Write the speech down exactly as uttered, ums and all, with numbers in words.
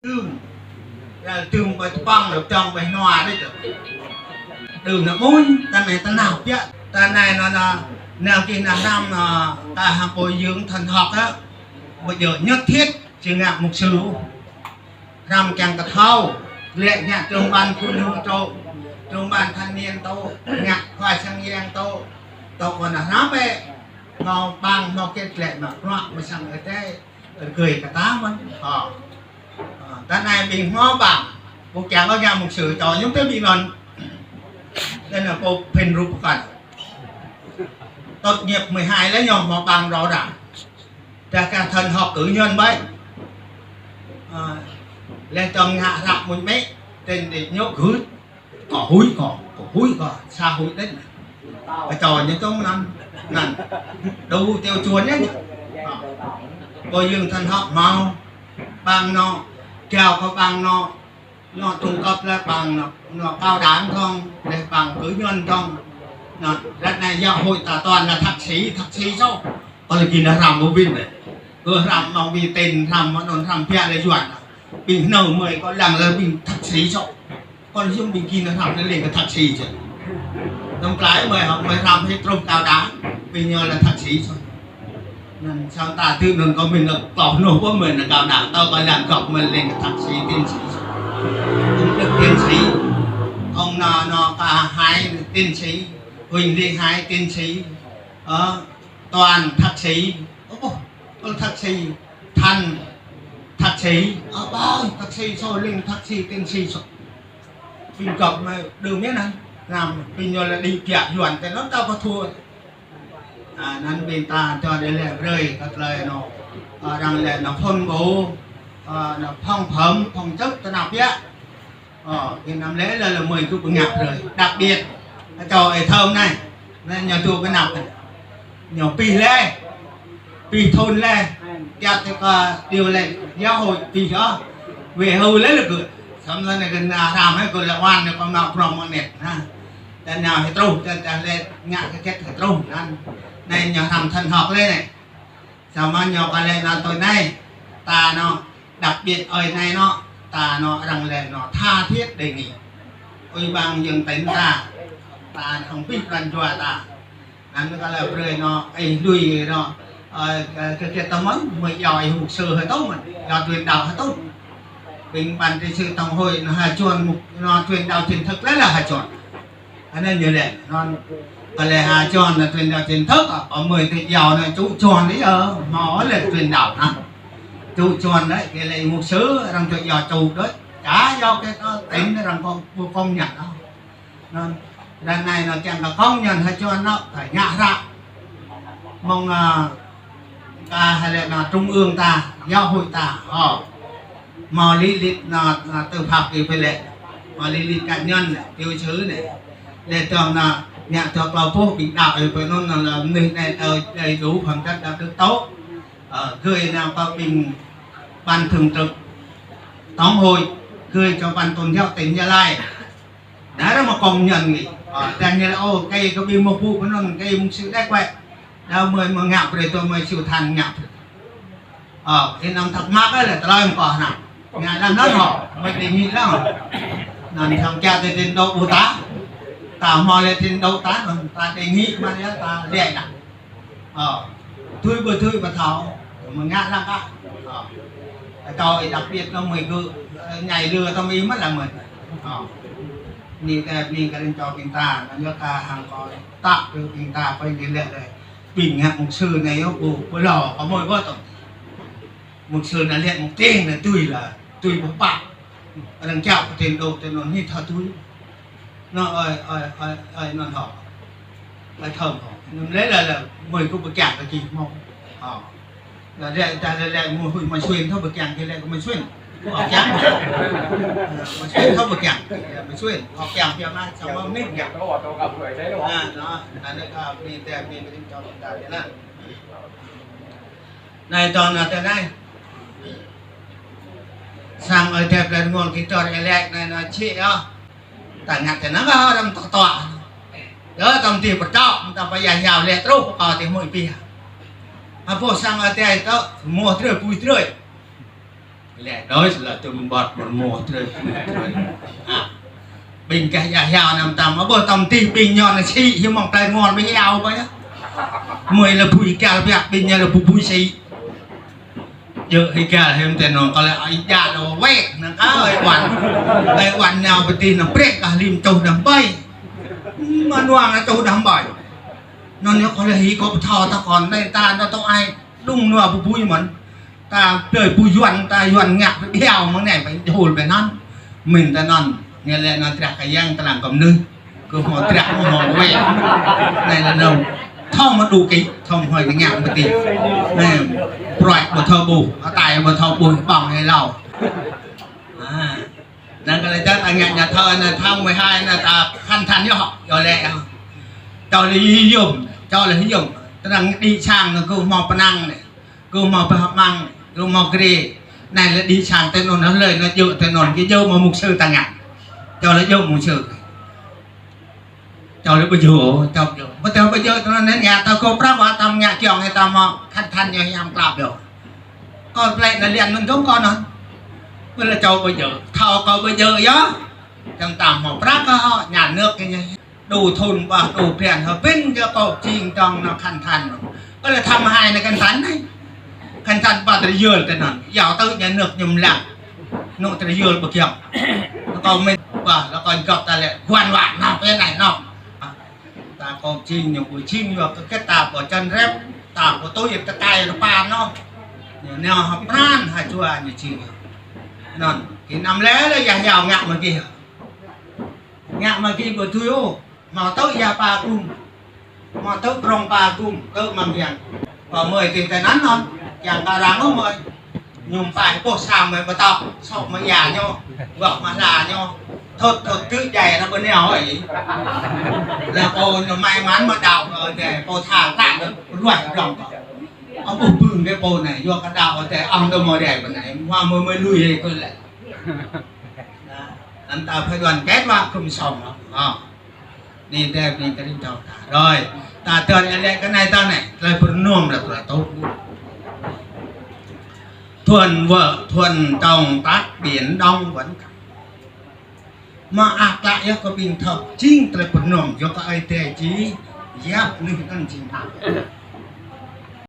Đưm. Lĕ đưm ƀơi tơpăng, lĕ tơpăng ƀơi hnua đôč. Đưm anŭn mơ̆n, ta anai ta nao biă. Ta anai anŭn, anŭn, anŭn kơ anŭn hrăm anŭn, ta hăng bồi dưỡng thần học á. Bây giờ nhất thiết či ngă mục sư. Hrăm kiăng kơ thâo, lĕ ngă trưởng ban khối hương tơ, trưởng ban thanh niên tơ, ngă khua sang yang tơ, tơ kơ anŭn hrăm bĕ, hmâo ƀăng, hmâo hơget lĕ mă bruă, mă sang Ơi Adai, rơgơi kơ ta mơ̆n. Hă. Hă, ta anai ƀing hmâo ƀăng, ƀu kiăng kơ ngă mục sư, tơ ñu tơ ƀing anŭn. Anŭn anŭn pô phên rup pơkŏn. Tốt nghiệp mười hai lĕ ñu hmâo ƀăng rŏ ră. Tơdah kơ thần học cử nhân ƀơi. Ơ, lĕ tơm ngă hră mơ̆n mĕ, tên đĕ ñu gưt. Kâo huĭ kâo, kâo huĭ kâo, sa huĭ đĕč. Kơ tơ ñu tơm anŭn, anŭn. Đủ tiêu chuẩn nhé. Ơ. Bồi dưỡng thần học hmâo, ƀăng anŭn, kiăng kơ ƀăng anŭn, anŭn trung cấp lĕ ƀăng anŭn, anŭn cao đẳng thông, lĕ ƀăng cử nhân thông. Anŭn, ră anai giáo hội ta toàn là thạc sĩ, thạc sĩ số. Kâo lĕ gih anŭn hrăm mơ̆ng ƀing anai. Kơ hrăm mơ̆ng ƀing tên, hrăm mơ̆ng anŭn, hrăm biă lĕ yuan. Ƀing anŭn mơi kâo lăng lĕ ƀing thạc sĩ số. Kâo lĕ yơh ƀing gih anŭn hrăm lĕ leng kơ thạc sĩ čơ. Tơm plai mơi hŏ, mơi hrăm hĭ truh cao đẳng, ƀing ñu lĕ thạc sĩ số. Anŭn sang ta tơ anŭn kâo mĭn lĕ kâo anŭn pô mơi anŭn cao đẳng, tơ kâo lăng gŏp mơi leng kơ thạc sĩ, tiến sĩ số. Công đức tiến sĩ, ông nọ nọ cả hai tiến sĩ, Huỳnh Ly hai tiến sĩ, ờ, Toàn thạc sĩ, ơ, ơ, thạc sĩ, Thành thạc sĩ, ơ, ƀơi thạc sĩ số, leng thạc sĩ, tiến sĩ số. Ƀing gŏp mơi đưm mơ̆n anŭn, hrăm, ƀing ñu lĕ đĭ kiă yuan, tơ anŭn ta ƀu thâo. Ơ, anŭn ƀing ta tơ đĕ lĕ brơi, kơ tơlơi anŭn, ơ, arăng lĕ anŭn phân bổ, ơ, anŭn phong phú, phong chức, tơ anŭn biă. Ơ, kơ anŭn lĕ lĕ lĕ mơi kơ ƀu ngă brơi. Đặc biệt, kơ tơ ơi thơm anai, anai ñu tŭ kơ anăp anai. Ñu pĭ lĕ, pĭ thun lĕ, kiăng tơ kơ điều lĕ giáo hội pĭ hă. Về hưu lĕ lĕ kơ. Samơ̆ anai kơ anŭn hrăm hĭ kơ lĕ wan anai kơ anŭn prong mơ̆ng net, hă. Tơ anŭn hĭ truh, tơ, tơ lĕ ngă kơ hơget hĭ truh, anŭn. Anai ñu hrăm thần học lĕ anai. Samơ̆ ñu kơ lĕ anŭn tui anai, ta anŭn, đặc biệt ơi anai anŭn, ta anŭn arăng lĕ anŭn tha thiết đề nghị Ủy ban nhân dân tỉnh ta, ta hăng pĭ pran jua ta. Anŭn kơ lĕ brơi anŭn, ih lui anŭn, ơ, kơ, kơ, kơ ta mơ̆n, mơi yua ih mục sư hơtŭ mơ̆n, yua truyền đạo hơtŭ. Ƀing ban trị sự tổng hội anŭn hơjăn mục, anŭn truyền đạo chính thức lĕ lĕ hơjăn. Anŭn ñu lĕ, anŭn, kơ lĕ hơjăn anŭn truyền đạo chính thức, ơ, mơi tơ yua anŭn tŭ jăn đôč, ơ, hmâo lĕ truyền đạo anŭn. Tŭ jăn đôč, kơ lĕ mục sư, arăng tơ yua tŭ đôč, ča yua kơ tơ tỉnh arăng kơ ƀu công nhận ôh. Anŭn, ră anai anŭn kiăng kơ công nhận hơjăn anŭn, phải ngă hră. Mơ̆ng, ơ, ta hơlĕ anŭn trung ương ta, giáo hội ta, ơ. Hmâo lý lịch anŭn, anŭn tư pháp kơ pơlĕ. Hmâo lý lịch cá nhân anai, tiểu sử anai. Lĕ tơm anŭn, ngă tơ klâo pô ƀing đạo ơi pơ anŭn anŭn lĕ mơnuih anai tơ đầy đủ phẩm chất đạo đức tốt. Ơ, gửi anŭn pơ ƀing ban thường trực tổng hội, gửi cho ban tôn giáo tỉnh Gia Lai. Anŭn arăng mă công nhận ngĭ. Ơ, tơ ñu lĕ, ơ, kơ ih kơ ƀing mơ̆ pŭ pơ anŭn, kơ ih mục sư đĕč wơ̆t. Đa mơi mơ̆ ngă brơi tơ mơi siu than ngă brơi. Ơ, ih anăm thắc mắc ôh lĕ tơlơi mơ̆ kơ anŭn. Ngă lăng anŭn hŏ, mơi đề nghị lăng. Anŭn thăm kiăng tơ trình độ ƀu ta. Ta hmâo lĕ trình độ ta anŭn, ta đề nghị mă lĕ ta lĕ anŭn. Ơ, tui ƀu tui ƀu thâo, mơ̆ ngă lăng kơ. Ơ, tơ ih đặc biệt anŭn mơi kơ, ơ, nhảy lừa tơ ih mă lăng mơi. Ơ, anai kơ, anai kơ rĭm čô ƀing ta, anŭn yơh ta hăng kơ tăk kơ ƀing ta pơ anai lĕ lĕ. Ƀing ngă mục sư anai yơh ƀu, ƀu lŏ, kơ mơi ƀu tŭ. Mục sư anŭn lĕ mục tiên anŭn tui lĕ, tui ƀu pă. Arăng kiăng kơ trình độ tơ anŭn hĭ thâo tui. Anŭn ơi, ơi, ơi, ơi, anŭn hŏ. Ơi thơm hŏ. Anŭn lĕ lĕ lĕ, mơi kơ ƀu kiăng kơ čih mơ̆. Hŏ. Lĕ lĕ, ta lĕ lĕ, mơi huĭ mơi xuyên thâo ƀu kiăng kơ lĕ kơ mơi xuyên. Ơ, kiăng. Ơ, mơi xuyên thâo ƀu kiăng. Mơi xuyên. Ơ, kiăng, kiăng mă, samơ̆ mơnuih kiăng. Ơ, anŭn, anŭn kơ mơi tơ, mơi, mơi čô ta lĕ anŭn. Anai tơl anŭn tơ anai. Sang Ơi Adai plei rơngon kơ tơl ih lĕ anai anŭn čih yơh. Ta ngă tơ anŭn kơ arăng tŏ tŏ. Yơh tơm tih pơtŏ, ta pơyah yua lĕ truh, kơ tih mơi pĭ. Hơpô sang Ơi Adai tŏ, mơ̆ drơi, pui drơi. Lĕ đôi là tơm bọt một mùa trời, trời. À, ƀing gah ia hiao năm tăm, ƀơi tăm tih ƀing ñu nao sĭ, hiu mơ̆ng plei ngon ƀing hiao ƀơi. Mơi là bui gal biă, ƀing ñu là bu bui sĭ. Jơ̆ hơgăl hiam tơ nŏng kơ lĕ ai ja lŏ wĕ, nao kơ ai wan. Ai wan nao pơtih nao prek kơ lim čuh đah ƀai. Mă nuang nao čuh đah ƀai. Nŏng ñu kơ lĕ hĭ kơ pơthâo ta kŏn, anai ta nao tŏ ai. Đung nua bu bui mơ̆n. Ta plơi bu Yuan, ta Yuan ngă pơbiao mơ̆ng anai, pơjul pơnăn. Mĭn tơ nŏng, ñu lĕ nŏng trah kơ yang tơlang kơ mơnuih. Kơ hmâo trah, hmâo wĕ. Anai lĕ nŏng. Thâo mă đu kĭ, thâo hmâo ngă mơ̆ tih. Anai, prăk ƀu thâo ƀuh, atai ƀu thâo ƀuh, ƀơ̆ng hĭ hlâo. À. Nŏng kơ lĕ čăt ta ngă nhà thờ, nŏng tháng mười hai nŏng ta khăn than yơh, yơh lĕ. Čô lĕ yôm, čô lĕ yôm. Tơnăng đĭ sang nŏng kơ hmâo pơnăng anai. Kơ hmâo pơhmăng, kơ hmâo grê. Anai lĕ đĭ sang tơ nŏng nao lơi nao djơ̆ tơ nŏng, kơ djơ̆ mơ̆ mục sư ta ngă. Čô lĕ djơ̆ mục sư. Čô lĕ ƀu djơ̆, čô ƀu djơ̆. Ƀu djơ̆, ƀu djơ̆ tơ nŏng anai ngă ta kơ prăk wa ta ngă kiăng hĭ ta mă khăn than ñu hiam klap yơh. Kơ plei nao lian mơ̆n dong kơ nŏng. Ƀu lĕ čô ƀu djơ̆, thâo kơ ƀu djơ̆ yơh. Čang ta hmâo prăk kơ họ, nhà nước kơ ñu. Đu thun ƀă đu phiăn hơ pin kơ kâo čing tong nao khăn than. Kơ lĕ tháng mười hai nao khăn than anai. Khăn than ƀă tơlơi yơl tơ nŏng. Yua tơ nhà nước ñu lăng. Nŏng tơlơi yơl ƀu kiăng. Kâo mĭn ƀă, lĕ kâo gŏp ta lĕ. Guan wa nŏng pơ anai nŏng. Ta kâo čing ñu ƀu čing yua kơ kĕt ta ƀu čăn rep. Ta ƀu tui yơh tơkai rơpa nŏng. Ñu nao hă pran hă jua ñu čing. Nŏng. Kơ năm lĕ lĕ ia hiao ngă mơ̆ gih. Ngă mơ̆ gih ƀu tui ôh, hmâo tơ ia pa gum, hmâo tơ krong pa gum, tơ măng yang. Pơ mơi tih tơ năn nŏng, yang kơ răng ôh mơi. Ñu pai pô sa mơi pơtŏk, sŏk mơi ia ñu, gŏ mơi hla ñu. Thot thot tơ jai ra ƀu nao hơi. Lĕ pô ñu may mắn mă đaŏ, ơ, dê pô tha tha ruai blŏng kơ. Ơ, ƀuh bưng kơ pô anai, yua kơ đaŏ, ơ, dê ong tơ mơi dê ƀu anai, hmâo mơi mơi lui hơi kơ lĕ. Anŭn ta phải đoàn kết wa khum song. Ơ. Anai tơ ƀing kơ rin čô ta. Rồi, ta tơl ia lĕ kơ anai ta anai, tơlơi pơrơnŏm lĕ tơlơi tŭ. Thuần vợ, thuần trong tát biển Đông vẫn cạn. Mă ăt klă yơh kơ ƀing thâo, jing tơlơi pơrơnŏm, yua kơ ai tê či, yap nih kan jing ăt.